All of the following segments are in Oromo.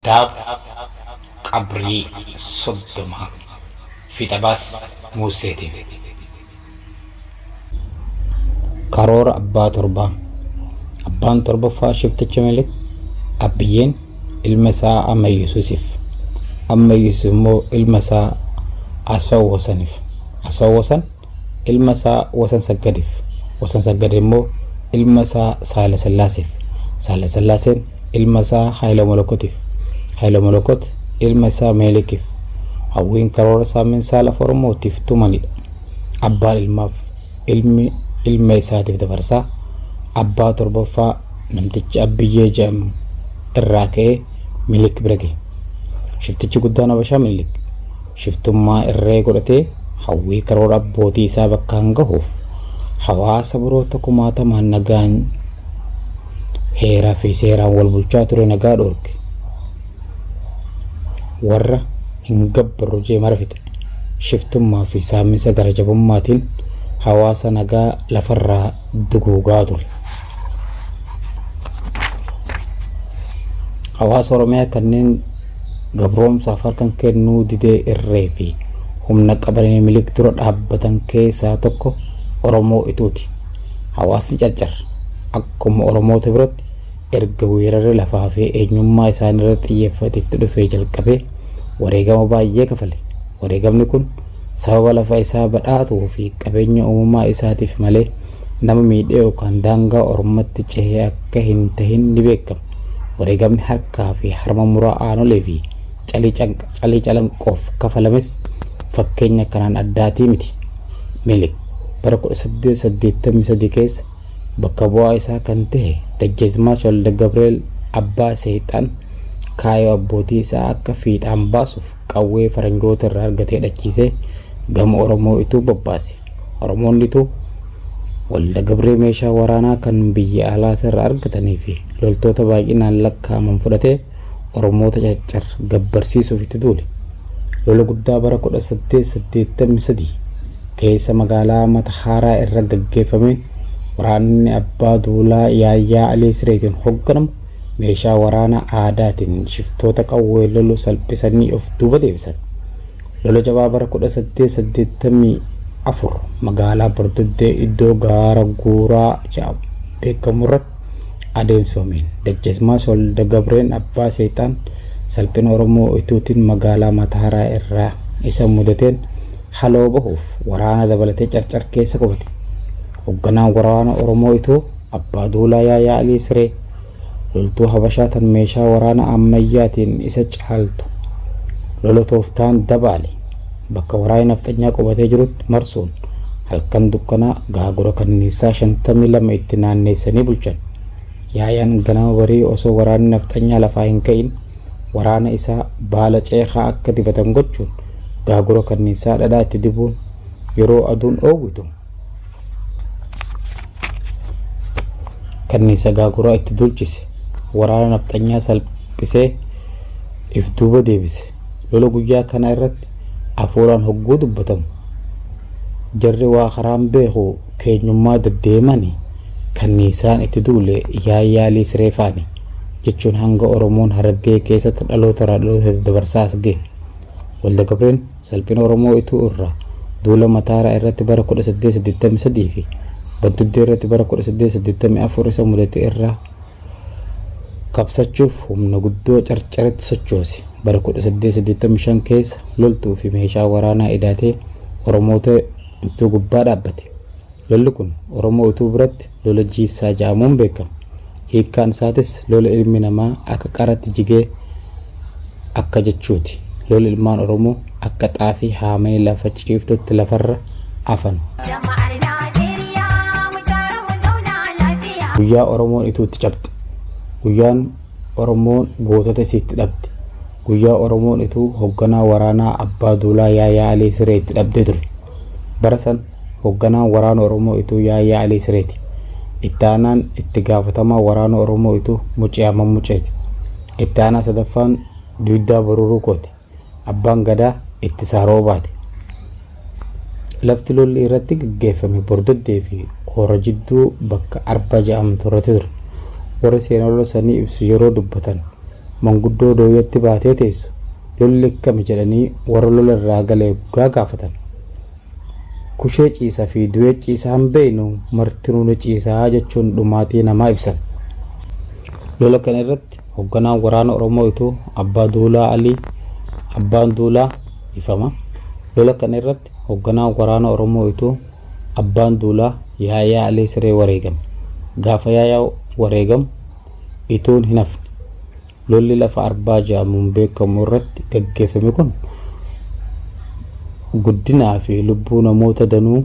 Kitaaba Qabrii 30 Fiixabaas Muusseetiin. Karoora Abbaa Torbaa Abbaan torbaffaa shifticha Minilik Abbiyyeen ilma isaa Amma Yesuusiif, Amma Yesuus immoo ilma isaa Asfaw Wasaniif, Asfaw Wasan ilma isaa Wasan Saggadiif, Wasan Saggad immoo ilma isaa Saahila Sillaaseef, Saahila Sillaaseen ilma isaa Haayila Molokotiif, Haayila Molokot ilma isaa Minilikiif. Hawwiin karoora saaminsaa lafa Oromootiif tumanidha. Abbaan ilmaaf ilmi ilma isaatiif dabarsaa abbaa torbaffaa namtichi Abbiyyee jedhamu irraa ka'ee Minilik bira gahe. Shiftichi guddaan Habashaa Minilik shiftummaa irree godhatee hawwii karoora abbootii isaa bakkaan gahuuf hawaasa baroota kumaatamaan nagaan heeraa fi seeraan wal bulchaa ture nagaa dhoorke. Warra hin gabbarru jee mara fixe. Shiftummaa fi saaminsa gara jabummaatiin hawaasa nagaa lafarraa duguugaa ture. Hawaasa Oromiyaa kanneen gabroomsaaf harkan kennuu didee irree fi humna qabaniin Minilik dura dhaabbatan keessaa tokko Oromoo Ituuti. Hawaasni Carcar akkuma Oromoota biratti erga weerarri lafaa fi eenyummaa isaanii irratti xiyyeeffate itti dhufee jalqabee wareegama baay'ee kafale. Wareegamni kun sababa lafa isaa badhaatuu fi qabeenya uumamaa isaatiif malee nama miidhee yookaan daangaa ormatti cehee akka hin tahin ni beekama. Wareegamni harkaa fi harma muraa aanolee fi calii calanqoof kafalames fakkeenya kanaan addaatii miti. Minilik bara 1883 keessa bakka bu'aa isaa kan tahe Dajjazmaach Walda Gabreel Abbaa Seexaan kaayoo abbootii isaa akka fiixaan baasuuf qawwee faranjoota irraa argate hidhachiisee gama Oromoo Ituu bobbaase. Oromoonni Ituu Walda Gabree meeshaa waraanaa kan biyya alaati irraa argatanii fi loltoota baay'inaan lakkaa'aman fudhatee Oromoota Caccar gabbarsiisuuf itti duule. Lola guddaa bara 1883 keessa magaalaa Matahaaraa irra gaggeeffameen waraanni Abbaa Duulaa Yaayyaa Alii Sireetiin hogganamu meeshaa waraana aadaatiin shiftoota qawwee lolu salphisanii of duuba deebisan. Lola jabaa bara 1884 magaalaa Bordoddee iddoo Gaara Guuraa jedhamu beekamu irratti adeemsifameen Dajjazmaach Walda Gabreen Abbaa Seexaan salphina Oromoo Ituutiin magaalaa Matahaaraa irraa isa mudateen haloo bahuuf waraana dabalatee Carcar keessa qubate. Hogganaan waraana Oromoo Ituu Abbaa Duulaa Yaayaa Alii Siree loltuu Habashaa tan meeshaa waraana ammayyaatiin isa caaltu lola tooftaan dabaale bakka waraanni nafxanyaa qubatee jirutti marsuun halkan dukkanaa gaagura kanniisaa 52 itti naanneessanii bulchan. Yaayaan ganama barii osoo waraanni nafxanyaa lafaa hin ka'in waraana isaa baala ceekaa akka dibatan gochuun gaagura kanniisaa dhadhaa itti dibuun yeroo aduun oowwitu kanniisa gaaguraa itti duulchise. Waraana nafxanyaa salphisee if duuba deebise. Lola guyyaa kana irratti afuuraan hogguu dubbatamu jarri waa karaan beeku keenyummaa deddeemani kanniisaan itti duule Yaayyaa Liisiree faani jechuun hanga Oromoon Harargee keessatti dhaloota irraa dhaloota dabarsaa as gahe. Walda Gabreen salphina Oromoo Ituu irraa duula Mataaraa irratti bara 1883 fi Badduddee irratti bara 1884 isa mudate irraa kabsachuuf humna guddoo Carcaritti sochoose. Bara 1885 keessa loltuu fi meeshaa waraanaa idaatee Oromoota Ituu gubbaa dhaabbate. Lolli kun Oromoo Ituu biratti lola Jiissaa ja'amuun beekama. Hiikkaan isaatis lola ilmi namaa akka qaratti jigee akka jechuuti. Lola ilmaan Oromoo akka xaafii haamanii lafa ciiftutti lafarra afan. Jama'ar Najeriya mu taru mu zauna lafiya. Guyyaa Oromoon Ituu itti cabxe. Guyyaan Oromoon gootota isii itti dhabde. Guyyaa Oromoon Ituu hogganaa waraanaa Abbaa Duulaa Yaayyaa Alii Siree itti dhabde ture. Bara san hogganaan waraana Oromoo Ituu Yaayyaa Alii Sireeti. Itti aanaan itti gaafatamaa waraana Oromoo Ituu Mucee Ahmad Muceeti. Itti aanaa sadaffaan Duuddaa Boruu Ruukooti. Abbaan Gadaa Ittisaa Roobaati. Lafti lolli irratti gaggeeffame Bordoddee fi Hoora jidduu bakka Arba jedhamtu irratti ture. Warri seenaa lola sanii ibsu yeroo dubbatan Manguddoo dooyyatti baatee teessu lolli akkami jedhanii warra lola irraa gale yoggaa gaafatan. Kushee ciisa fi du'ee ciisaa hin beeknu martinuu ni ciisaa jechuun dhumaatii namaa ibsan. Lola kana irratti hogganaan waraana Oromoo Ituu Abbaa Duulaa Alii Abbaan Duulaa ifama. Lola kana irratti hogganaan waraana Oromoo Ituu Abbaan Duulaa Yaayaa Alii Siree wareegame. Gaafa Yaayaa wareegamu Ituun hin hafne. Lolli lafa Arbaa jedhamuun beekamu irratti gaggeeffame kun guddinaa fi lubbuu namoota danuu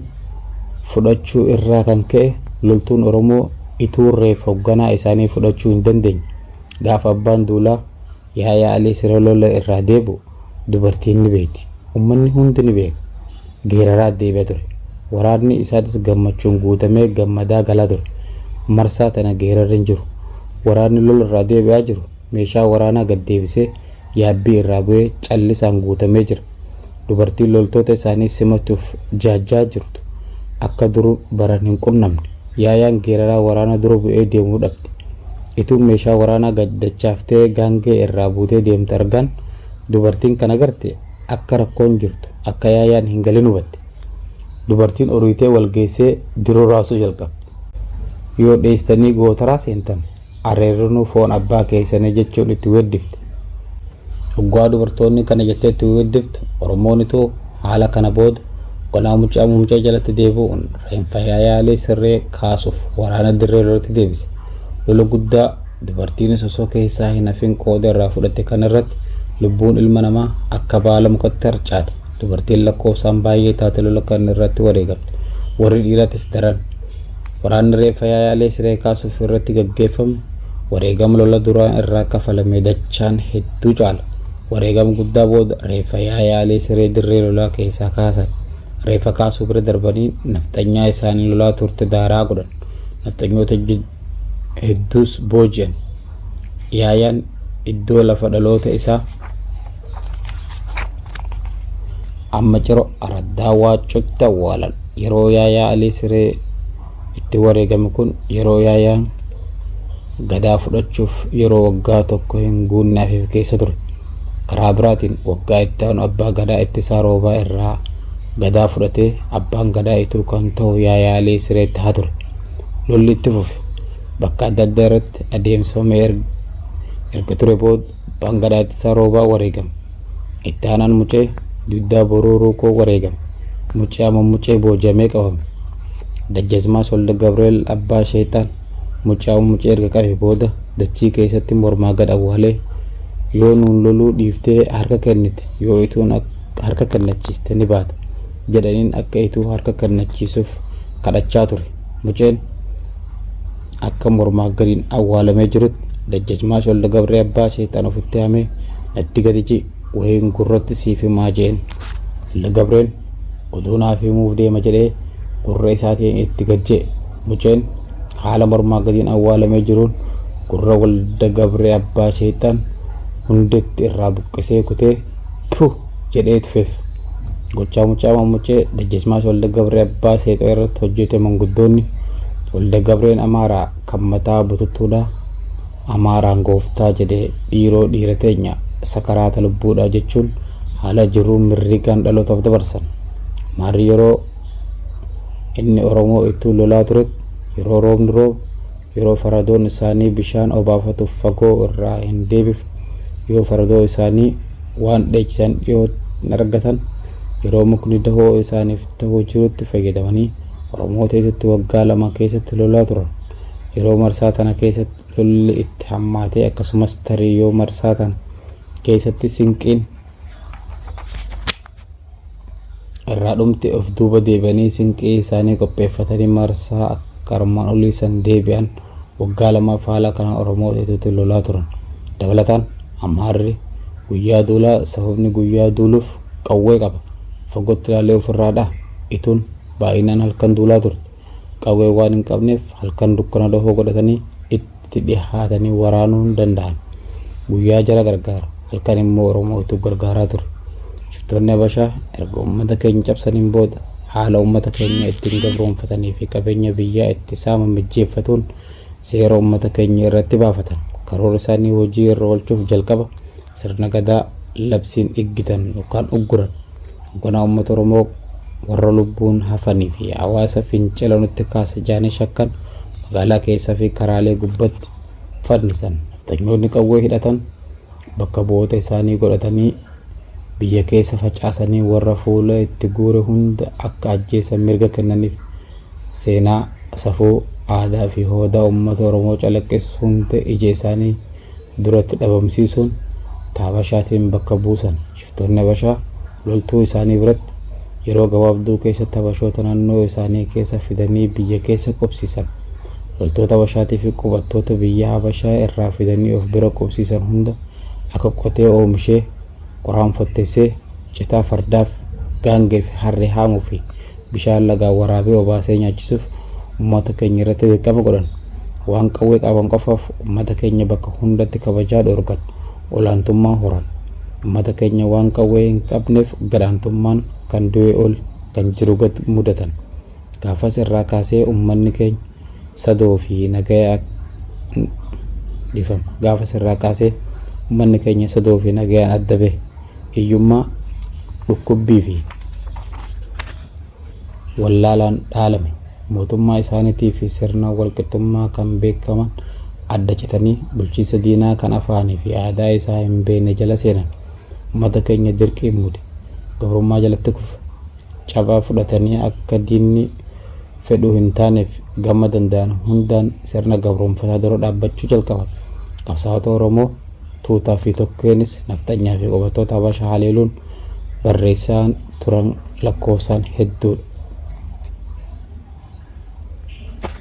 fudhachuu irraa kan ka'e loltuun Oromoo Ituun reeffa hogganaa isaanii fudhachuu hin dandeenye. Gaafa Abbaan Duulaa Yaayaa Alii Siree lola irraa deebi'u dubartiin ni beekti. Ummanni hundi ni beeka. Geeraraa deebi'a ture. Waraanni isaatis gammachuun guutamee gammadaa galaa ture. Marsaa tana geerarri hin jiru. Waraanni lola irraa deebi'aa jiru meeshaa waraanaa gad deebisee yaabbii irraa bu'ee callisaan guutamee jira. Dubartiin loltoota isaanii simachuuf jaajjaa jirtu akka dur baran hin qunnamne. Yaayaan geeraraa waraana dura bu'ee deemuu dhabde. Ituun meeshaa waraanaa gad dachaaftee gaangee irraa buutee deemtu argaan dubartiin kan agarte akka rakkoon jirtu akka Yaayaan hin galin hubatte. Dubartiin oriitee wal geessee diroo raasuu jalqabde. Yoo dheessitanii gootaraa seentan areerrinuu foon abbaa keessanii jechuun itti weeddifte. Hoggaa dubartoonni kana jettee itti weeddiftu Oromoonitu haala kana booda gonaa mucaa mumcee jalatti deebi'uun reenfa Yaayaalee sirree kaasuuf waraana dirree lolatti deebise. Lola guddaa dubartiinis osoo keessaa hin hafin qooda irraa fudhatte kana irratti lubbuun ilma namaa akka baala mukatti harcaate. Dubartiin lakkoofsaan baay'ee taate lola kana irratti wareegamte. Warri dhiiraatis daran. Waraanni reeffa Yaayaalee siree kaasuuf irratti gaggeeffame wareegama lola duraa irraa kafalame dachaan hedduu caala. Wareegama guddaa booda reeffa Yaayaalee siree dirree lolaa keessaa kaasan. Reeffa kaasuu bira darbanii nafxanyaa isaanii lolaa turte daaraa godhan. Nafxanyoota hedduus booji'an. Yaayaan iddoo lafa dhaloota isaa amma ciro araddaa Waaccotti awwaalan. Yeroo Yaayaa Alii Siree itti wareegame kun yeroo Yaayaan gadaa fudhachuuf yeroo waggaa tokko hin guunne hafeef keessa ture. Karaa biraatiin waggaa itti aanu abbaa gadaa Ittisaa Roobaa irraa gadaa fudhatee abbaan gadaa Ituu kan ta'u Yaayaa Alii Sireetti haa ture. Lolli itti fufe. Bakka adda addaa irratti adeemsifamee erga ture booda abbaan gadaa Ittisaa Roobaa wareegame. Itti aanaan Mucee Dugdaa Boruu Ruukoo wareegame. Mucee amma Mucee booji'amee qabame. Dajjazmaas Walda Gabriel Abbaa Sheexaan Mucee amma Mucee erga qabe booda dachii keessatti mormaa gad awwaalee yoo nuun loluu dhiiftee harka kennite yoo Ituun harka kennachiiste ni baata jedhaniin akka Ituu harka kennachiisuuf kadhachaa ture. Muceen akka mormaa gadiin awwaalamee jirutti Dajjazmaach Walda Gabree Abbaa Sheexaan ofitti haamee natti gadi ji'i wayiin gurratti siif himaa jeen. Walda Gabreen oduu naaf himuuf deema jedhee gurra isaatiin itti gad je'e. Muceen haala mormaa gadiin awwaalamee jiruun gurra Walda Gabree Abbaa Sheexaan hundetti irraa buqqisee kutee pu jedhee tufeef. Gochaa mucaa Mammucee Dajjazmaach Walda Gabree Abbaa Seexoo irratti hojjete manguddoonni Walda Gabreen Amaaraa kan mataa bututtuudha Amaaraan gooftaa jedhee dhiiroo dhiira teenya sakaraata lubbuudha jechuun haala jiruun mirriigaan dhalootaaf dabarsan. Amaarri yeroo inni Oromoo ittuu lolaa turetti yeroo roobni roobu yeroo faradoon isaanii bishaan obaafatuuf fagoo irraa hin deebifne yoo faradoo isaanii waan dheechisan dhiyoo hin argatan yeroo mukni dahoo isaaniif ta'uu jirutti fayyadamanii Oromoota Ituutti waggaa 2 keessatti lolaa turan. Yeroo marsaa tana keessatti lolli itti hammaatee akkasumas tarii yoo marsaa tana keessatti sinqiin irraa dhumte of duuba deebi'anii sinqii isaanii qopheeffatanii marsaa akka armaan olii san deebi'an waggaa lamaaf haala kanaan Oromoota Ituutti lolaa turan. Dabalataan Amaarri guyyaa duulaa sababni guyyaa duuluuf qawwee qaba. Fagootti ilaalee ofirraa dhaha. Ituun baay'inaan halkan duulaa turte. Qawwee waan hin qabneef halkan dukkana dahoo godhatanii itti dhihaatanii waraanuu hin danda'an. Guyyaa jara gargaara. Halkan immoo Oromoo Ituu gargaaraa ture. Shiftoonni Habashaa erga uummata keenya cabsaniin booda haala uummata keenya ittiin gabroomfatanii fi qabeenya biyyaa itti saaman mijjeeffatuun seera uummata keenya irratti baafatan. Karoora isaanii hojii irra oolchuuf jalqaba sirna Gadaa labsiin iggitan yookaan ugguran. Hoogganaa uummata Oromoo warra lubbuun hafanii fi hawaasa fincila nutti kaasa jaanii shakkan magaalaa keessaa fi karaalee gubbatti fannisan. Nafxanyoonni qawwee hidhatan bakka bu'oota isaanii godhatanii biyya keessa facaasanii warra fuula itti guure hunda akka ajjeesan mirga kennaniif. Seenaa, safuu, aadaa fi hoodaa uummata Oromoo calaqqisu hunda ija isaanii duratti dhabamsiisuun ta Habashaatiin bakka buusan. Shiftoonni Habashaa loltuu isaanii biratti yeroo gabaabduu keessatti Habashoota naannoo isaanii keessa fidanii biyya keessa qubsiisan. Loltoota Habashaatii fi qubattoota biyya Habashaa irraa fidanii of bira qubsiisan hunda akka qotee oomishee, qoraan fottessee, citaa fardaaf, gaangee fi harree haamuu fi bishaan lagaa waraabee obaasee nyaachisuuf ummata keenya irratti dirqama godhan. Waan qawwee qaban qofaaf ummata keenya bakka hundatti kabajaa dhoorgan, olaantummaa horan. Ummata keenya waan qawwee hin qabneef gad-aantummaan kan du'e ol kan jiru gad mudatan. Gaafas irraa kaasee ummanni keenya sadoo fi nagaya dhiifama. Gaafas irraa kaasee ummanni keenya sadoo fi nagayaan adda bahe. Hiyyummaa, dhukkubbii fi wallaalaan dhaalame. Mootummaa isaaniitii fi sirna walqixxummaa kan beekaman adda citanii bulchiinsa diinaa kan afaanii fi aadaa isaa hin beekne jala seenan. Ummata keenya dirqiin mude. Gabrummaa jalatti kufe. Cabaa fudhatanii akka diinni fedhu hin taaneef gama danda'an hundaan sirna gabroomfataa dura dhaabbachuu jalqaban. Qabsaa'ota Oromoo tuutaa fi tokkeenis nafxanyaa fi qubattoota Habashaa haleeluun barreessaa turan lakkoofsaan hedduudha.